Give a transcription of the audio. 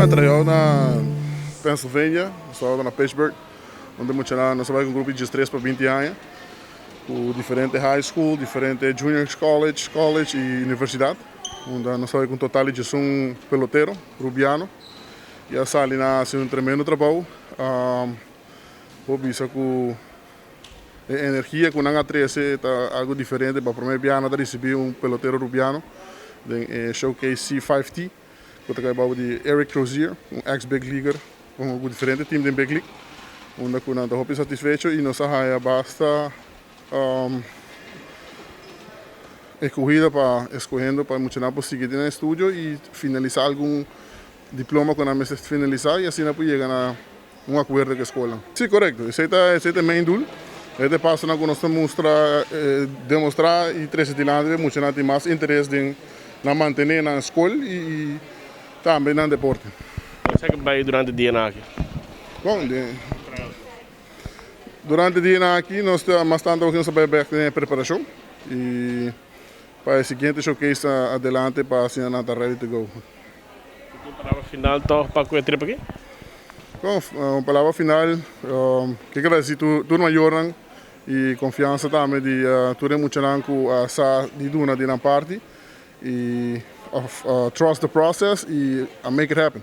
Tryout na Pennsylvania, estado na Pittsburgh, unda muchanan, nos a bay cu un grupo di 13 pa 20 aña, cu diferente high school, diferente junior college, college y universidad, unda nos a bay cu un total di 11 pelotero rubiano, y a sali na haci un tremendo trabou. Por bisa cu e energia cu nan a trece ta algo diferente. Pa prome biaha nan ricibi un pelotero rubiano den showcase C5T, cu ta di Eric Crozier, un ex-big leaguer, cu diferente team di big league, unda cu nan ta hopi satisfecho y nos a haya basta escogido pa escogiendo pa mucha por sigui den estudio y finalisa algun diploma cu nan mester finalisa y asina por yega na un acuerdo cu e scol. Si, corecto. Esey ta e main doel. E paso cu nos mustra, demostra y trece dilanti, mucha tin mas interes na mantene na scol y tambe na deporte. Bo a bay durante e dia aki? Bon, durante e dia aki, nos ta mas tanto nos ta bay den preparacion y pa e siguiente showcase adelante pa asina nan ta ready to go. Un palabra final toch pa e trip aki? Bon, un palabra final, kier gradici tur mayor y confiansa tambe di tur muchanan cu sa di duna di nan parti y trust the process y make it happen.